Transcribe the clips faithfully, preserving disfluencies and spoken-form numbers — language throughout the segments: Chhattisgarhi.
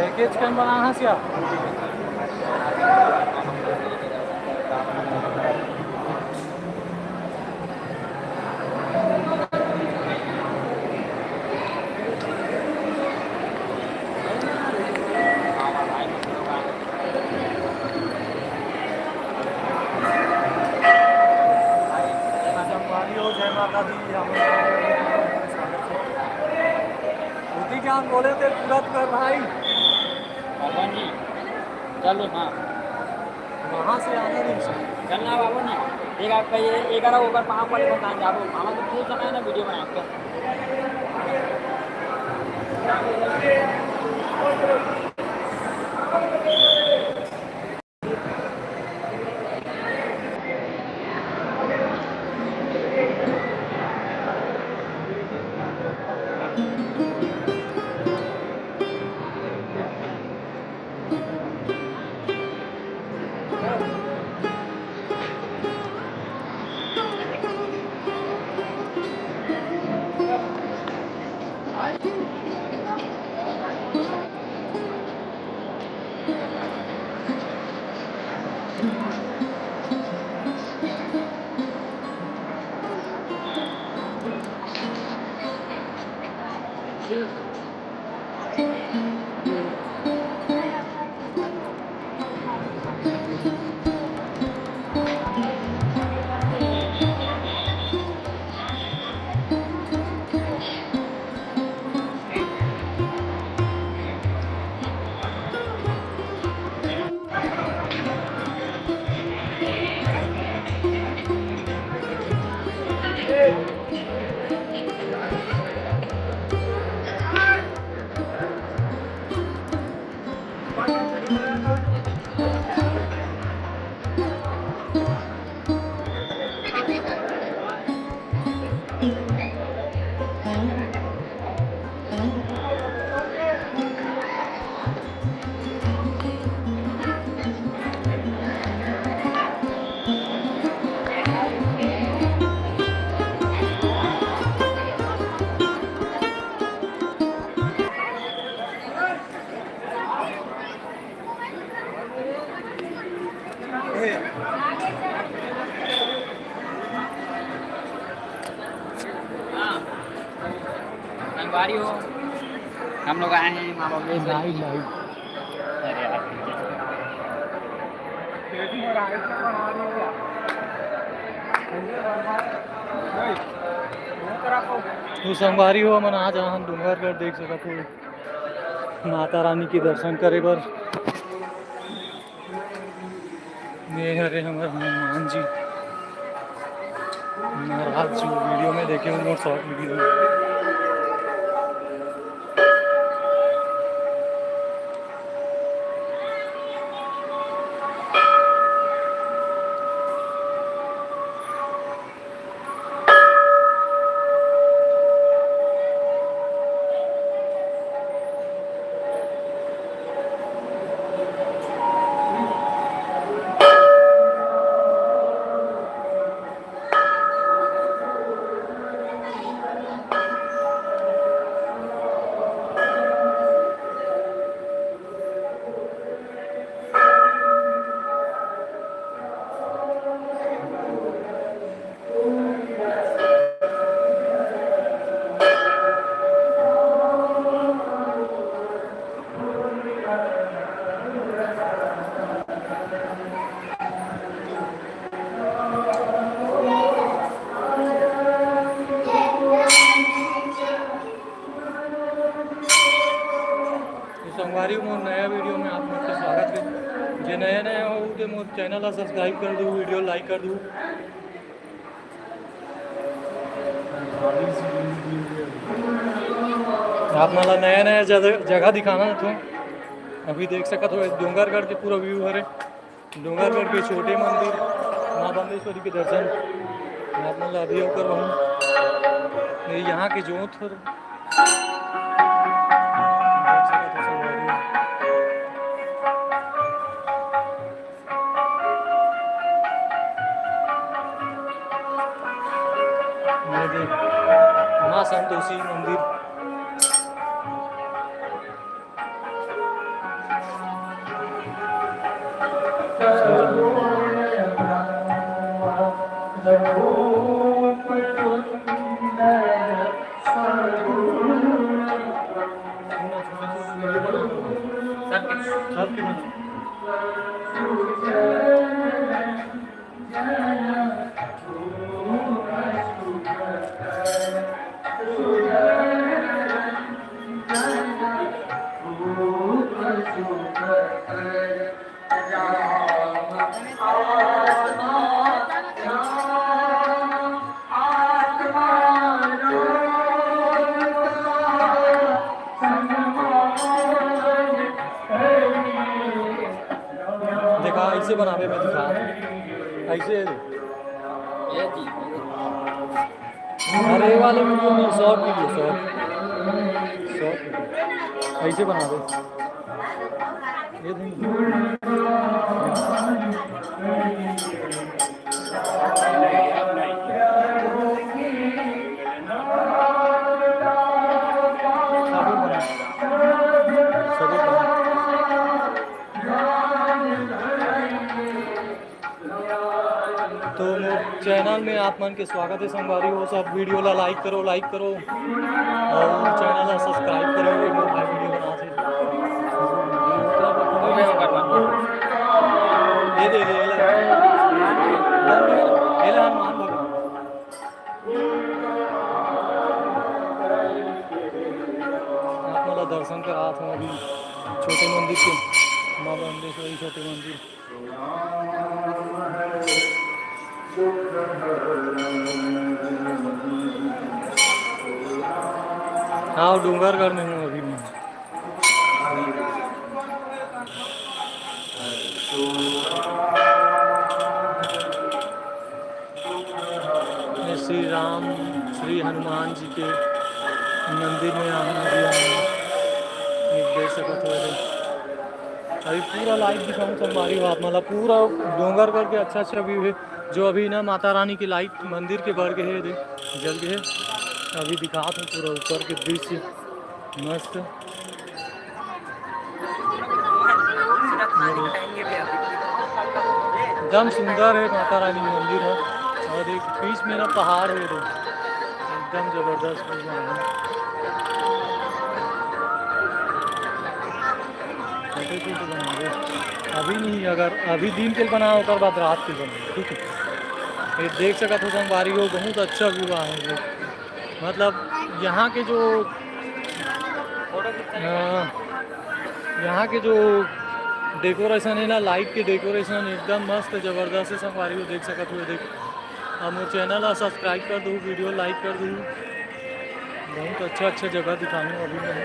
पैकेज कौन बनाना है क्या? संगवारी हो, जय माता दी। हम स्वागत है। उदी क्या बोले थे, पूरा कर भाई। पवन जी, चलो ना। वहाँ से आने नहीं सर। चलना बाबू जी, एक आपका ये ग्यारह ओवर वहाँ पर बताएंगे आपको। हम तो फुल समय ना वीडियो बनाएंगे। संगवारी हो, हम लोग आए हैं माँ बमलेश्वरी। Live, live. अरे यार। तो संगवारी हो, हमन आज आहन डोंगरगढ़, देख सकत हो माता रानी के दर्शन करे बर। ये हरे हमर हनुमान जी महाराज, जो वीडियो में देखे हो, मोर शॉर्ट वीडियो में। मोर चैनल ला सब्सक्राइब कर दू, वीडियो लाइक कर दू। आप मन ला नया नया जगह, जगह दिखाना था। अभी देख सकत हो, डोंगरगढ़ के पूरा व्यू हरे। डोंगरगढ़ के छोटे मंदिर, माँ बम्लेश्वरी के दर्शन आप मन ला अभी अउ करवाहूँ। ये यहाँ के जोत हर। ये देख, माँ संतोषी मंदिर। देखा, ऐसे बनावे में दिखा, ऐसे। अरे, ये वाले वीडियो में short video, short, short video. ऐसे बनावे। ये देखिए। तो मोर चैनल में आप मन के स्वागत है संगवारी हो। सब वीडियो ला लाइक करो, लाइक करो और चैनल ला सब्सक्राइब करो। ये मोर भाई वीडियो बनाथे। ये दे दे, ये ले। ये ले हनुमान भगवान। आप मन ला दर्शन करात हूँ अभी छोटे मंदिर के, माँ बम्लेश्वरी छोटे मंदिर। हाँ, डोंगरगढ़ में हूँ अभी मैं। ये श्री राम, श्री हनुमान जी के मंदिर में आए हैं अभी हम। ये देख सकत हो, अभी पूरा लाइव दिखाऊं संगवारी हो आप मन ला। पूरा डोंगरगढ़ के अच्छा अच्छा व्यू है, जो अभी ना माता रानी के लाइट मंदिर के बर गे हे, दे, जल गे हे। अभी दिखात हूँ पूरा ऊपर के दृश्य, मस्त। एकदम सुंदर है माता रानी मंदिर है। और एक बीच में ना पहाड़ है, एकदम जबरदस्त view है। फोटो शूट बनावे अभी नहीं, अगर अभी दिन के बनाओ, ओकर बाद रात के बनाओ, ठीक है। ये देख सकत हो संगवारी हो, बहुत अच्छा व्यू आए है। मतलब यहाँ के जो, अ, यहाँ के जो डेकोरेशन है ना, लाइट के डेकोरेशन एकदम मस्त जबरदस्त है संगवारी हो, देख सकत हो। देख, अब मोर चैनल ला सब्सक्राइब कर दू, वीडियो लाइक कर दू। बहुत अच्छा अच्छा जगह दिखाने अभी मैं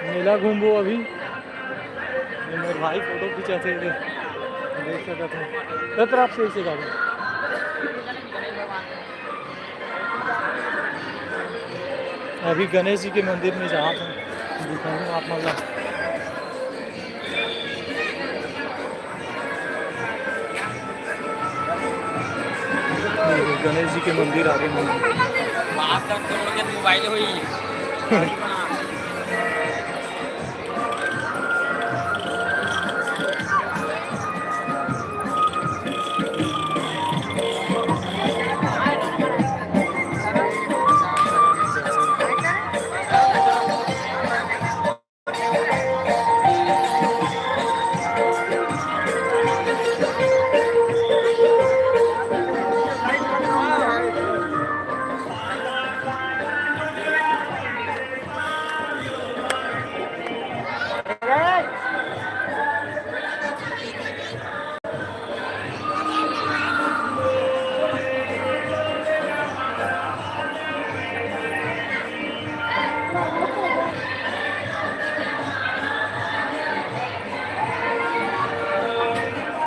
मेला घूमबो अभी। ये मोर भाई फोटो खींचा थे, देख सकत हो। ए तरफ से इसे गाड़ी। अभी गणेश जी के मंदिर में जात हूँ, दिखाऊँ आप मन ला। गणेश जी के मंदिर आगे में। बाप का करोड़ के मोबाइल होई।